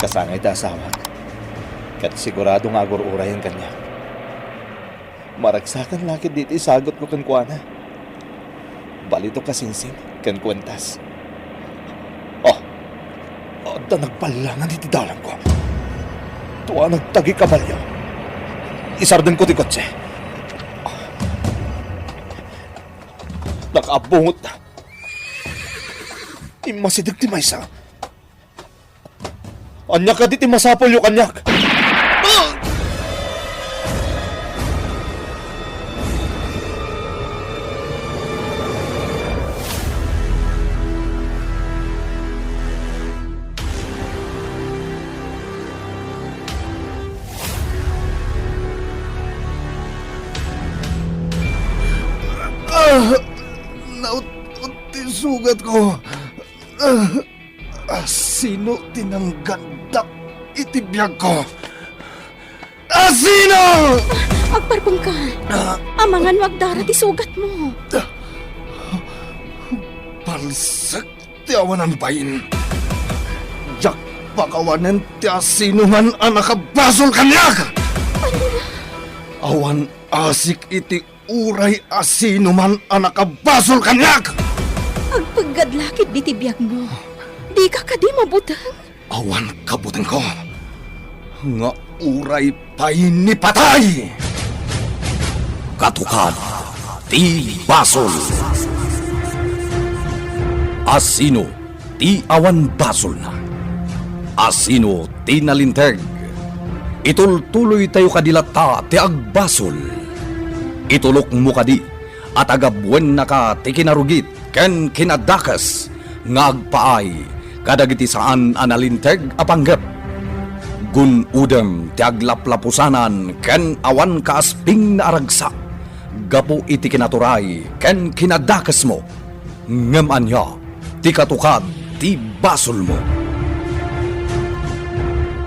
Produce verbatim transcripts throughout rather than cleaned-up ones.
Kasangay ti asawak, ket sigurado nga agur-urayen kaniak. Maragsakan la ketdi ti isagutko kenkuana. Balitok a singsing ken kuentas. Oh, adda nagballangan iti dalangko. Tua nagtagi kabalio. Isardenko ti kotse. Nakaabungot na. Immasideg ti maysa. Ania kadi ti masapulyo kaniak? Ah! Naut-ot ti sugatko. Ah! Asino ti nanggandak iti biagko? Asino? Agparpengka. Ah. Amangan no agdara ti sugatmo. Palsek ti awanan bain. Diak pakawanen ti asinoman a nakabasol kaniak. Awan asik iti uray asinoman a nakabasol kaniak! Agpeggad la ketdi ti biagmo. Dika kadi mabuteng? Awan kabutengko nga uray pay ni patay! Katukad ti basol. Asino ti awan basolna? Asino ti nalinteg? Itultuloytayo kadi latta ti agbasol. Itulokmo kadi a tagabuennaka ti kinarugit ken kinadakes nga agpaay kadagiti saan a nalinteg a panggep. Gun-odem ti aglaplapusanan ken awan kaaspingna a ragsak gapu iti kinaturay ken kinadakesmo. Ngem ania ti katukad ti basolmo?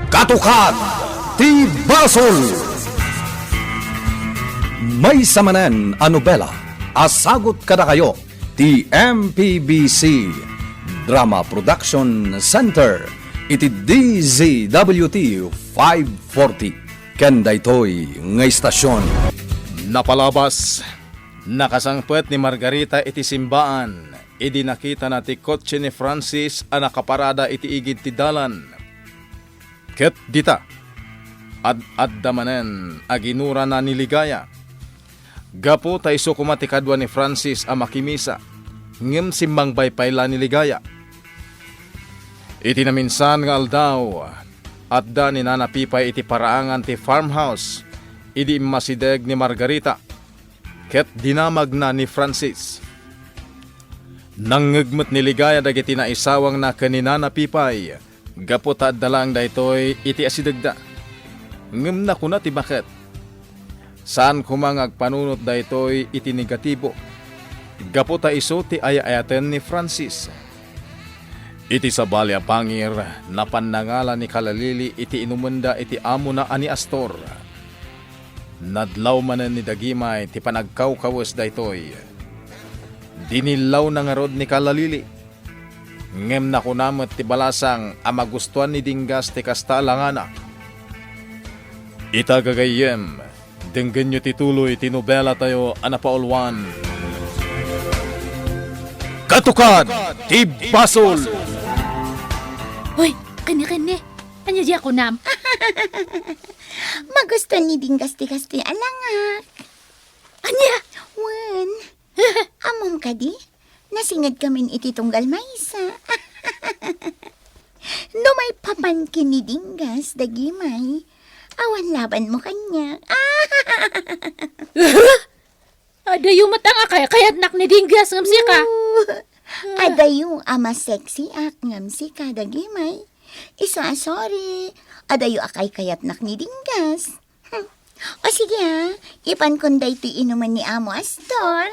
Katukad ti basol! Maysa manen a nobela a sagut kadakayo ti M P B C Drama Production Center iti D Z W T five forty ken daytoy nga istasion. Napalabas, nakasangpet ni Margarita iti simbaan idi nakitana ti kotse ni Francis a nakaparada iti igid ti dalan. Ket dita, ad-adda manen a ginurana ni Ligaya. Gapu ta isu koma ti kadua ni Francis a makimisa, ngem simmangbay pay la ni Ligaya. Iti naminsan nga aldaw, adda ni Nana Pipay iti paraangan ti farmhouse idi immasideg ni Margarita ket dinamagna ni Francis. Nangngeg met ni Ligaya dagiti naisawangna ken ni Nana Pipay gapu ta adda laeng daytoy iti asidegda. Ngem nakuna ti baket, saan koma nga agpanunot daytoy iti negatibo, gapu ta isu ti ay-ayaten ni Francis. Iti sabali a pangir, napan nangala ni Kalalili iti inumenda iti amona a ni Astor. Nadlaw manen ni Dagimay ti panagkawkawes daytoy. Dinillawna ngarud ni Kalalili. Ngem nakuna met ti balasang a magustuan ni Dinggas ti kasta a langana. Ita gagayyem, denggenyo ti tuloy ti nobelatayo a napauluan, Katukad ti Basol! Hoy, kenne, kenne. Ania diay kunam? Magustuan ni Dinggas ti kastoy a langak. Ania? Wen, ammom kadi? Nasingedkamin iti tunggal maysa. No maipapan ken ni Dinggas, Dagimay, awan labanmo kaniak. Adayo met a kaykayatnak ni Dinggas ngem sika. Oo. Adayo a mas sexiak ngem sika, Dagimay. Isu a sorry. Adayo a kaykayatnak ni Dinggas. Hmm. O sige, ah. Ipankon daytoy inumen ni Amo Astor.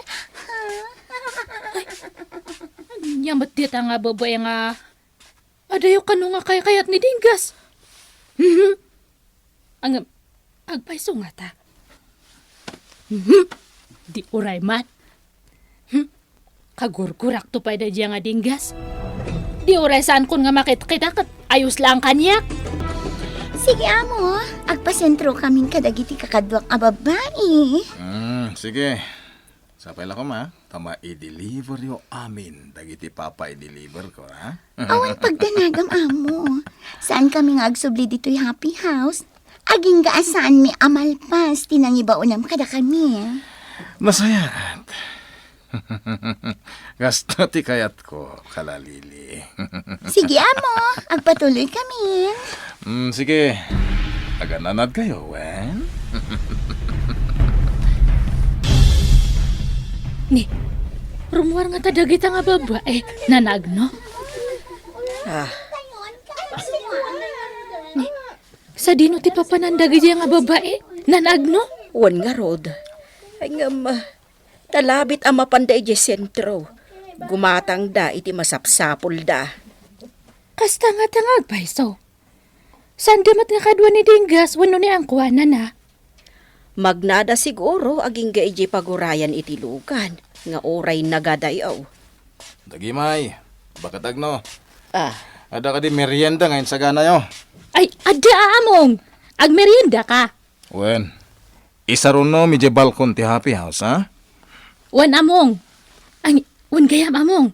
Ania met dita nga babae nga adayo kano nga kaykayat ni Dinggas? Mhm. Ang, agpayso ngata. Mhm. Di uray man. Hmm. Kagurgurakto pay daydiay nga Dinggas. Di uray saankon nga makitkita ket ayos laeng kaniak. Sige, amo. Agpasentrokamin kadagiti kakaduak a babbai. Mm, sige. Sapay la koma, ta ma-deliveryo amin dagiti papa-deliverko, ha? Awan pagdanagam, amo. Saankami nga agsubli ditoy happy house. Agingga a saanmi a malpas ti nangibaonam kadakami. Nasayaat. Kasta ti kayatko, kalalili. Sige, amo. Agpatuloykamin. Mm, sige. Agananadkayo, wen? Ni, rummuar ngata dagita nga babbai, nanagno? Ah. Ni, sadino ti papanan dagiti nga babbai, nanagno? Wen ngarud. Ay, ngem, ah, nalabit a mapanda idiay sentro. Gumatangda iti masapsapulda. Kasta ngata nga agpayso. Saanda met nga kadua ni Dinggas wenno ni angkuanana? Magnada siguro agingga idiay pagurayan iti lugan nga uray nagadayo. Dagimay, baketagno? Ah. Adda kadi merienda nga insaganayo? Ay, adda, Among! Agmeriendaka? Wen, isarunom idiay balkon ti happy house, ha? Wen, Among. Ay, wen gayam, Among.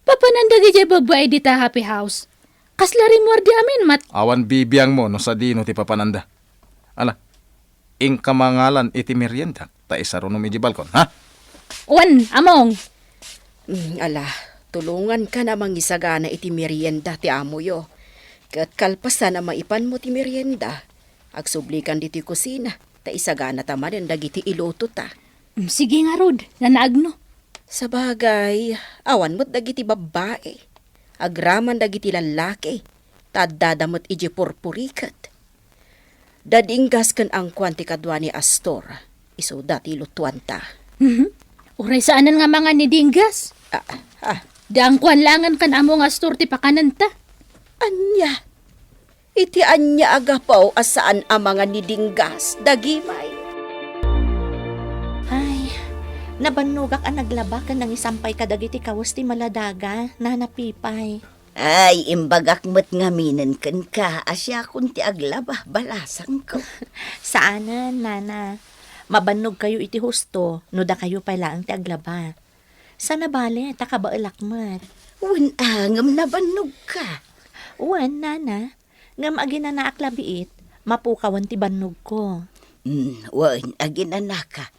Papanan dagidiay babbai dita happy house. Kasla rimmuar di amin met. Awan bibiangmo no sadino ti papananda. Ala, inka mangalan iti meriendak, ta isarunom idiay balkon, ha? Wen, Among. Mm, ala, tulongankan a mangisagana iti merienda ti amoyo. Ket kalpasan a maipanmo ti merienda, agsublikan ditoy kusina, ta isaganata manen dagiti ilutota. Mm, sige ngarud, nanaagno. Sabagay, awan met dagiti babbai. Agraman dagiti lallaki, ta addada met idiay purpuriket. Da Dinggas ken angkuan ti kadua ni Astor, isuda ti ilutuanta. Mhm. Uray saanen nga mangan ni Dinggas? Ah, ah. Da angkuan laengen ken Among Astor ti pakanenta. Ania? Iti ania a gapu a saan a mangan ni Dinggas, dagimay? Ay, nabannogak a naglaba ken nangisampay kadagiti kawes ti maladaga, Nana Pipay. Ay, imbagak met ngaminen kenka a siakon ti aglaba, balasangko. Saanen, Nana. Mabannogkayo iti husto no dakayo pay laeng ti aglaba. Sana bale, ta kabaelak met. Wen, a, ngem nabannogka? Wen, Nana. Ngem aginanaak la biit, mapukawen ti bannogko. Mm, wen, aginanaka.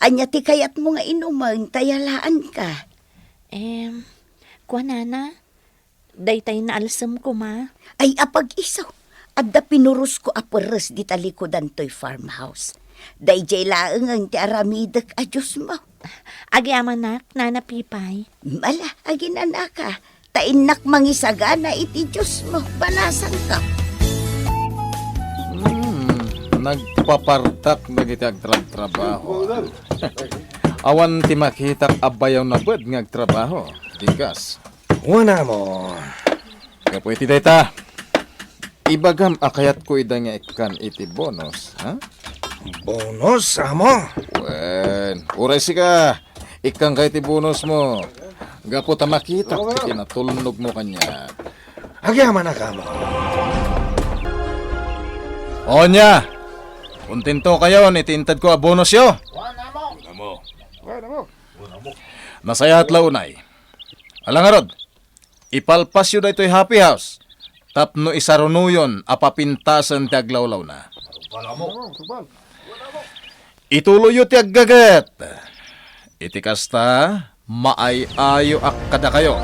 Ania ti kayatmo nga inumen ta yalaanka? Em, kuanana, daytay naalsem koma. Ay, apag-isu, adda pinurosko a peres dita likudan toy farmhouse. Daydiay laengen ti aramidek a diosmo. Agyamanak, Nana Pipay. Ala, aginanaka, ta innak mangisagana iti diosmo, balasangko. Hmm, nagpapartak dagiti agtrabtrabaho. Awan ti makitak a bayaw na bed nga agtrabaho, Dinggas. Wen, Amo. Gapu iti dayta, ibagam a kayatko ida nga ikkan iti bonus, ha? Bonus, Amo? Wen, uray sika, ikkanka iti bonusmo. Gapu ta makitak ti kinatulnogmo kaniak. Agyamanak, Amo. Onya, kontentokayon iti intedko a bonusyo? Amo. Nasayaat la unay. Ala ngarud, ipalpasyo daytoy happy house tapno isarunoyon a papintasen ti aglawlawna. Ituloyyo ti aggaget. Iti kasta, maay-ayoak kadakayo.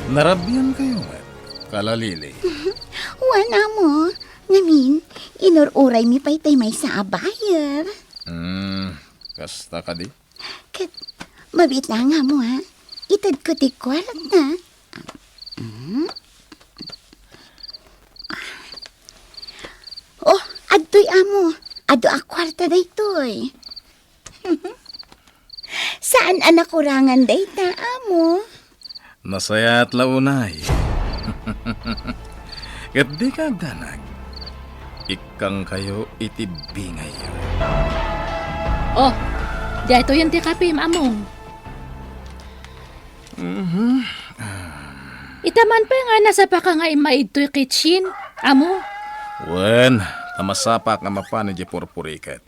Narabiankayo met, kalalili. Wen, Amo, ngamin, inur-uraymi pay tay maysa a buyer. Hmm, kasta kadi? Ket, mabiit laeng, Amo, ha? Itedko ti kuarta. Mm. Oh, adtoy, Amo. Adu a kuarta daytoy. Saan a nakurangan dayta, Amo? Nasayaat la unay. Ket dika agdanag. Ikkankayo iti bingayyo. Oh, daytoyen ti kapim, Among. Mhm. Ita man pay nga nasapaka nga immaid toy kitchen. Amo? Wen, ta masapaak a mapan idiay purpuriket.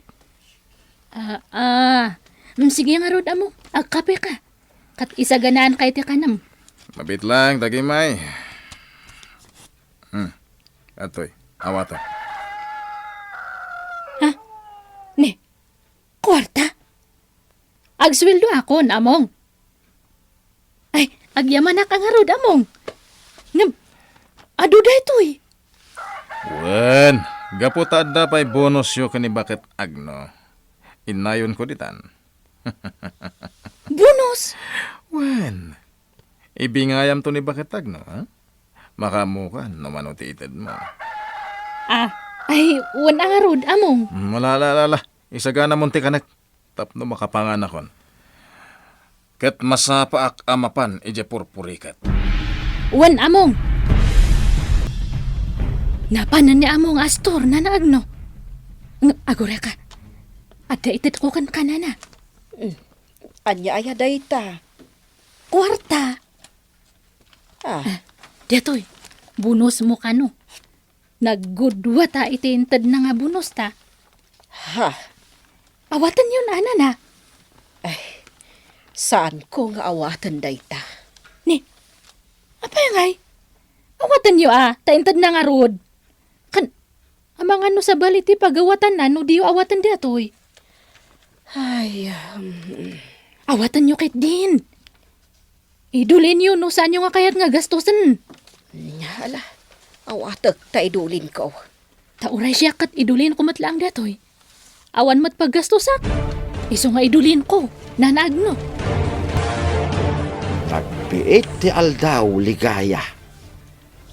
Ah, ah. Mm, sige ngarud, Among. Agkapeka. Ket isaganaankay ti kanem. Mabiit laeng, Dagimay. Hmm. Adtoy, awatem. Ha? Ne, kuarta? Agsueldoakon, Among. Ay, agyamanak ngarud, Among. Ngem, adu daytoy. Wen, gapu ta adda pay bonusyo ken ni Baket Agno, innayonko ditan. Bonus? Wen, ibingayamto ni Baket Agno, ha? Makaammokan no mano ti itedmo. Ah, ay, wen a ngarud, Among. Mm, ala, ala, ala, ala. Isaganamon ti kanek tapno makapanganakon. Ket masapaak a mapan idiay purpuriket. Wen, Among. Napanen ni Among a store, Nana Agno. Ng-, agureka. Adda itedko kenka, Nana. Mm. Ania aya dayta? Kuarta. Ah. Ah, daytoy. Bonusmo kano. Naggudua ta iti intedna nga bonusta. Ha? Awatenyon a, Nana. Ay, saanko nga awaten dayta. Ni, apay ngay? Awatenyo a, ta intedna ngarud. Ken, amangan no sabali ti pagawatanna no diyo awaten daytoy. Ay, um, awatenyo ketdin. Idulinyo no saanyo nga kayat nga gastusen. Nya, ala, awatek ta idulinko. Ta uray siak ket idulinko met laeng daytoy. Awan met paggastusak. Isu nga idulinko, Nana Agno. Nagbiit ti aldaw, Ligaya.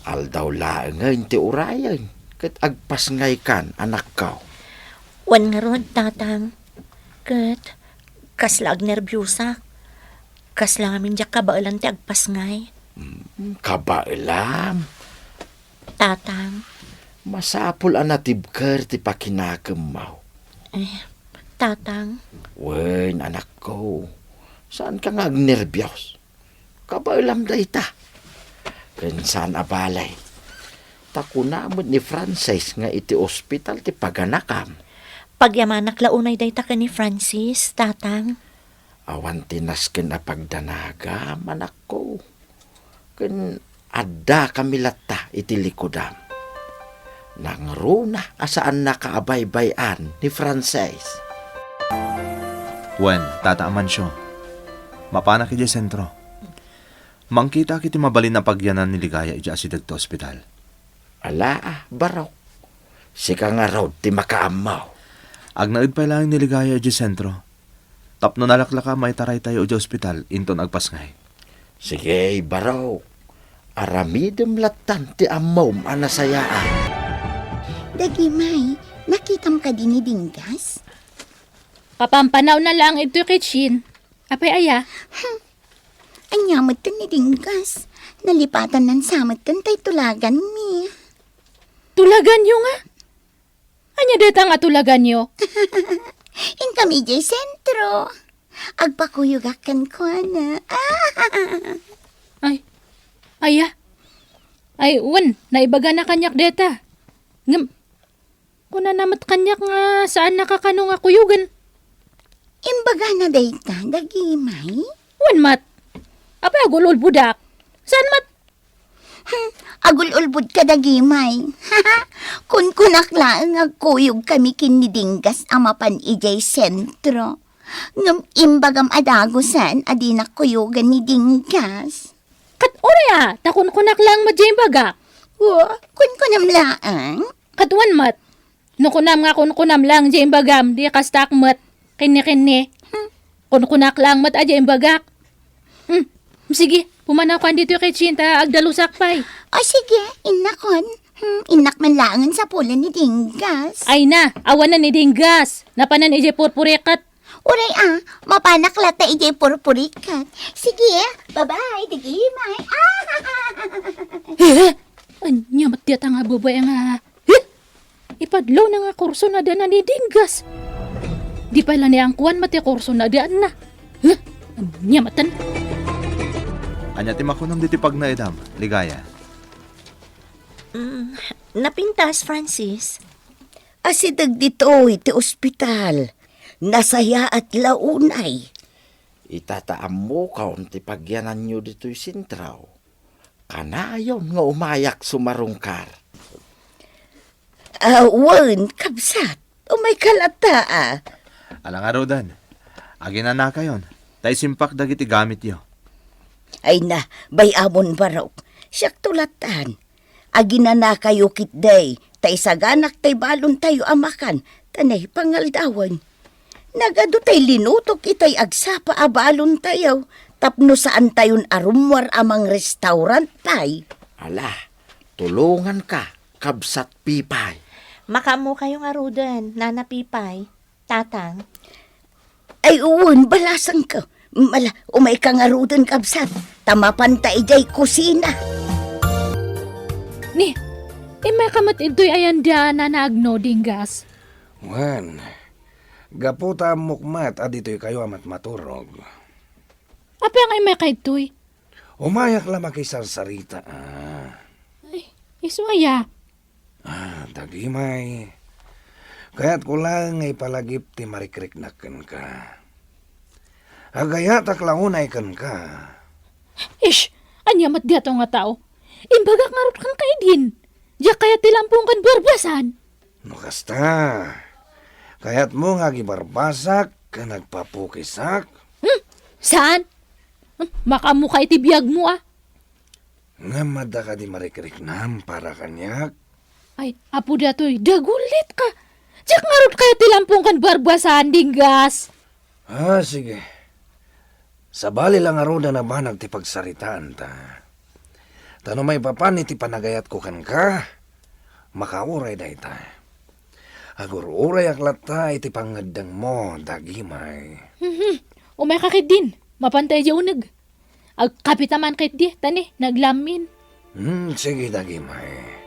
Aldaw laengen ti urayen, ket agpasngaykan, anakko. Wen ngarud, Tatang. Ket, kasla agnerbiosak. Kasla ngamin diak kabaelan ti agpasngay. Mm, kabaelam? Tatang. Masapul a natibker ti pakinakemmo. Eh, Tatang. Wen, anakko. Saanka nga agnerbios? Kabaelam dayta. Ken saan a balay. Ta kuna met ni Francis nga iti ospital ti paganakam. Pagyamanak la unay dayta ken ni Francis, Tatang. Awan ti nasken a pagdanagam, anakko. Ken addakami latta iti likudam. Nangruna a saannaka a baybay-an ni Francis. Wen, Tata Amancio, mapanak idiay sentro. Mangkitaak iti mabalin a pagyanan ni Ligaya idiay asideg ti ospital. Ala, a, barok. Sika ngarud ti makaammo. Agnaed pay laeng ni Ligaya idiay sentro. Tapno nalaklaka, maitaraytayo idiay ospital inton agpasngay. Sige, barok. Aramidem lattan ti ammom a nasayaan. Dagimay, nakitam kadi ni Dinggas? Kapampanawna laeng iti kitchen. Apay aya? Hmm. Ania metten ni Dinggas? Nalipatannan sa metten tay tulaganmi. Tulaganyo nga? Ania dayta nga tulaganyo? Inkami idiay sentro. Agpakuyogak kenkuana. Ay, aya? Ay, wen, naibagana kaniak dayta. Ngem, kunana met kaniak nga saannaka kano nga kuyogen. Imbagana dayta, Dagimay? Wen met. Apay agul-ulbodak? Saan met? Hmm, agul-ulbodka, Dagimay. Kunkunak laeng nga agkuyogkami ken ni Dinggas a mapan idiay sentro. Ngem imbagam a dagusen a dinak kuyogen ni Dinggas. Ket uray a, ta kunkunak laeng met diay imbagak. Wa, kunkunam laeng? Ket wen met. No kunam nga kunkunam laeng diay imbagam, di kastaak met. Kenni, kenni. Hmm. Kunkunak laeng met a diay imbagak. Hmm. Sige, pumanawkan ditoy kitchen ta agdalusak pay. O sige, innakon. Hmm, innak man laengen sapulen ni Dinggas. Ay na, awanen ni Dinggas. Napanen idiay purpuriket. Uray a, mapanak latta idiay purpuriket. Sige, bye-bye, Dagimay. Ah! Eh, ania met dayta nga babai nga, eh? Ipadlawna nga kurso na dana ni Dinggas. Di pay la ni angkuan met ti kurso na dana. Eh, ania metten? Ania ti makunam diti pagnaedam, Ligaya? Mm, Napintas, Francis. Asideg ditoy ti ospital. Nasayaat la unay. Ita ta ammokon ti pagyananyo ditoy sentro. Kanayon nga umayak sumarungkar. Ah, wen, kabsat. Umayka latta, ah. Ala ngaruden, aginanakayon, ta isimpak dagiti gamityo. Ay na, bay-amon, Barok. Siakto lattan. Aginanakayo ketdi, ta isaganak tay balontayo a makan, ta naipangaldawen. Nagadu tay linutok itay agsapa a balontayo, tapno saantayon a rummuar a mangrestaurant pay. Ala, tulonganka, kabsat Pipay. Makaammokayo ngaruden, Nana Pipay, Tatang. Ay, wen, balasangko. Mala, umayka ngaruden, kabsat. Ta mapanta idiay kusina. Ni, immayka met idtoy ayan da, Nana Agno, Dinggas? Wen, gapu ta ammok met a ditoykayo a matmaturog. Apay nga immayka idtoy? Umayak la makisarsarita, ah. Ay, isu aya? Ah, Dagimay. Kayatko laeng nga ipalagip ti marikriknak kenka. Agayatak la unay kenka. Ish! Ania met daytoy nga tao? Imbagak ngarud kenka idin. Diak kayat ti lampong ken barbasan. No kasta, kayatmo nga agibarbasak ken agpapukisak? Hmm, saan? Hmm, makaammoka iti biagmo, ah. Ngem adda kadi marikriknam para kaniak? Ay, apo daytoy, dagulitka. Diak ngarud kayat ti lampong ken barbasan, Dinggas. Ah, sige. Sabali la ngaruden a banag ti pagsaritaanta. Ta no maipapan iti panagayatko kenka, makauray dayta. Agur-urayak latta iti pangngeddengmo, Dagimay. Mhm. Umayka ketdin. Mapanta idiay uneg. Agkapita man ketdi, ta ni, naglamin. Hmm, sige, Dagimay.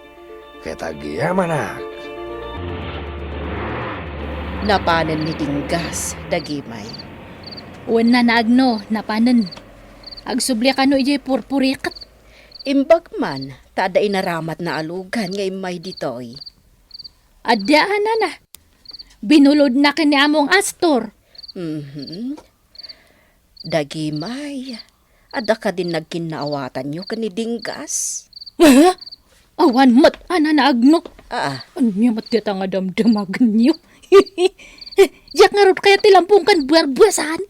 Ket agyamanak. Napanen ni Dinggas, Dagimay. Wen, Nana Agno, napanen. Agsubli kano idiay purpuriket. Imbag man, ta adda inaramatna a lugan nga immay ditoy. Adda, Nana. Binulodna ken ni Among Astor. Mhm. Dagimay, adda kadin nagkinnaawatanyo ken ni Dinggas? Ah? Awan met, Nana Agno. Ah. Ania met dayta nga damdamagenyo? Diak ngarud kayat ti lampong ken barbasan.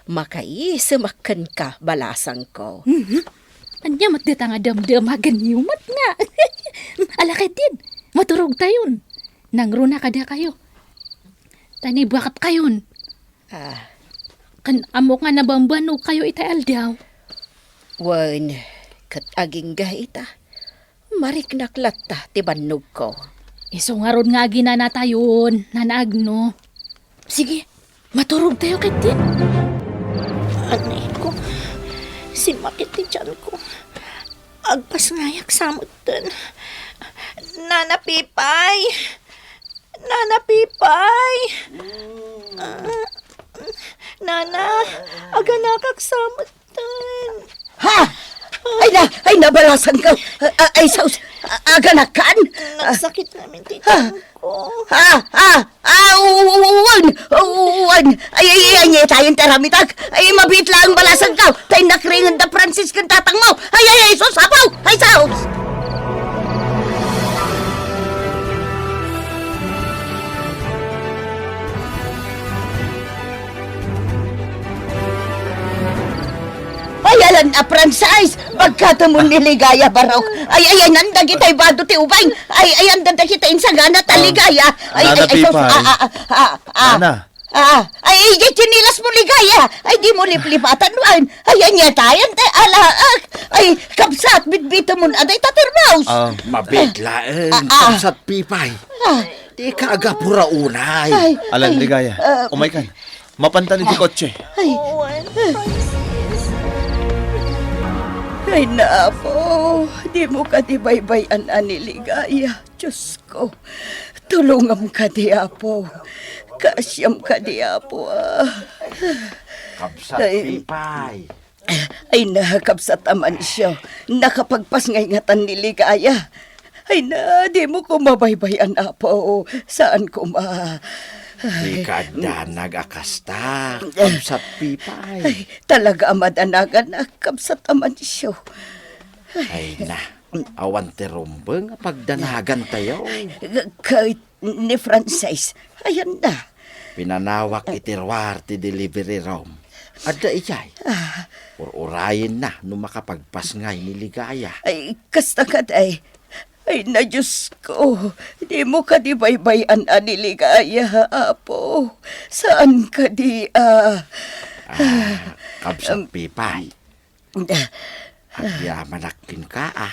Makaisemak kenka, balasangko. Mhm. Ania met dayta nga damdamagenyo met nga? Ala ketdin, maturogtayon. Nangruna kadakayo. Ta ni, buaketkayon. Ah. Ken ammok nga nabambanogkayo itay aldaw. Wen, ket agingga ita, mariknak latta ti bannogko. Isu ngarud nga aginanatayon, Nana Agno. Sige, maturogtayo ketdin. Anay ko, simmakit ti tianko. Agpasngayak sa metten. Nana Pipay! Nana Pipay! Ah, Nana, aganakak sa metten. Ha? Ay na, ay na, balasangko. Ah, ah, ay, sus, ah, aganakan? Nagsakit namin ti tianko. Ha? Ha? Ha? Ah, uwan! Uwan! Ay, ay, ay, ay, tayon ti aramitak. Ay, mabiit lang, balasangko. Tay nakringen da Francis ken tatangmo. Ay, ay, ay, sus, apo! Ay, sus! Ay, alan a Francis! Bagkatamon ni Ligaya, Barok. Ay, ay, ay, nanda kitay bado ti ubing. Ay, ay, anda da kita insagana ta Ligaya. Ay, ay, ay, sus, ah, ah, ah, ah, ah. Nana. Ah, ay, ay, ay, tsinelas mo, Ligaya. Ay, di mo liplipatan, wan. Ay, ania tayan, te, ala, ah. Ay, kabsat, bitbitamon, aday, tatirmaos. Ah. Mabigla, eh, ah, ah. Kabsat Pipay. Ah. Di ka agapura unay. Ay, alan, ay, Ligaya. Ah. Umaykan. Mapantan iti kotse. Ay. Owen, Francis. Ay, Apo, di mo kadi baybay-an a ni Ligaya. Diyos ko, tulongam kadi, Apo. Kaasiam kadi, Apo, ah. Kabsat, ay, Pipay. Ay, Ay na, kabsat Amancio, nakapagpasngay ngatan ni Ligaya. Ay na, dimo koma baybay-an, Apo. Saan koma. Ay. Dika addanag a kasta, kabsat Pipay. Ay, talaga a madanaganak, kabsat Amancio. Ay na, awan ti rumbeng a pagdanagantayo. K-, kay ni Francis, ayan na. Pinanawak iti ruar ti delivery room. Adda idiay. Ah. Ur-urayenna no makapagpasngay ni Ligaya. Ay, kasta kadi. Ay na, Diosko, dimo kadi baybay-an a ni Ligaya, Apo. Saan kadi a... Ah, kabsat Pipay. Agyamanak kenka, a.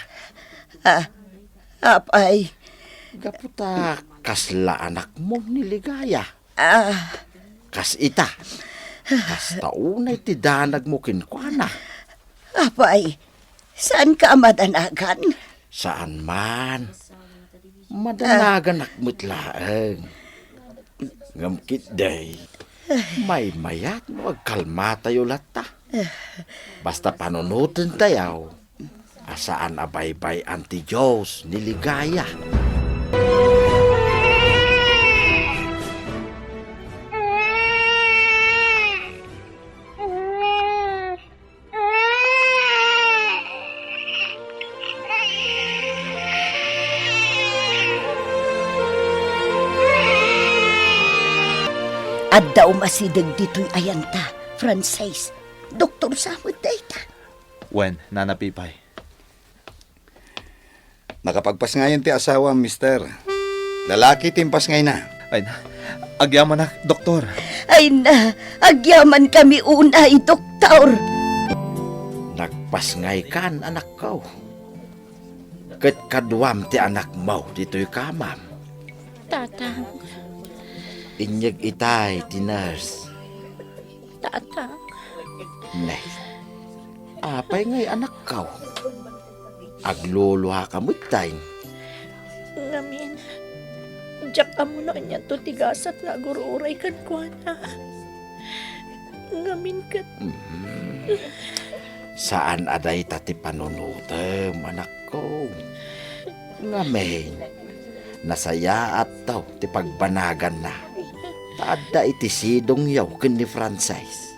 Ah, apay? Gapu ta kasla anakmo ni Ligaya. Ah. Kas ita, kasta unay ti danagmo kenkuana. Apay, saanka a madanagan? Saan man. Madanaganak met laeng. Ngem ketdi, maymayat no agkalmatayo latta. Basta panunotentayo a saan a baybay-an ti Dios ni Ligaya. Adda umasideg ditoy ayanta, Francis. Doktor sa met dayta. Wen, Nana Pipay. Nakapagpasngayan ti asawam, mister. Lalaki ti impasngayna. Ay na, agyamanak, doktor. Ay na, agyamankami unay, doktor. Nagpasngaykan, anakko. Ket kaduam ti anakmo ditoy kamam. Tatang. Inyeg itay ti nurse. Tatang. Ne, apay ngay, anakko? Agluluaka met tay. Ngamin, diak ammo no anianto ti gasat nga agur-uray kenkuana. Ngamin ket... Mhm. Saan a dayta ti panunotem, anakko. Ngamin, nasayaattaw ti pagbanaganna. Ta adda iti sidongyo ken ni Francis.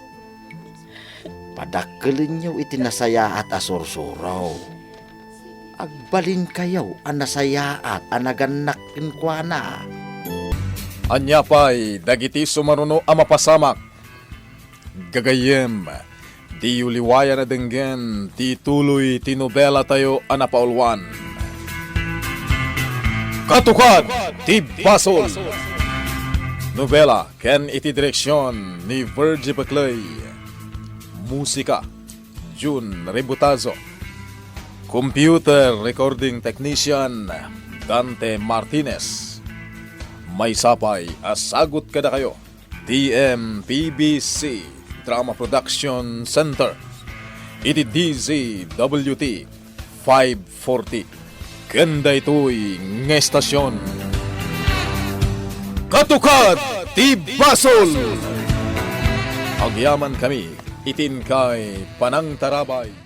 Padakkelenyo iti nasayaat a sursuro. Agbalinkayo a nasayaat a nagannak kenkuana. Ania pay dagiti sumaruno a mapasamak? Gagayyem, diyo liwayan a denggen ti tuloy ti nobelatayo a napauluan, Katukad ti Basol. Nobela ken iti direksion ni Virgie Pecley. Musika, Jun Rebutazo. Computer recording technician, Dante Martinez. Maysa pay a sagut kadakayo, D M P B C Drama Production Center, iti D Z W T five forty. Ken daytoy nga estasion, Katukad ti Basol! Agyamankami iti inkay panangtarabay.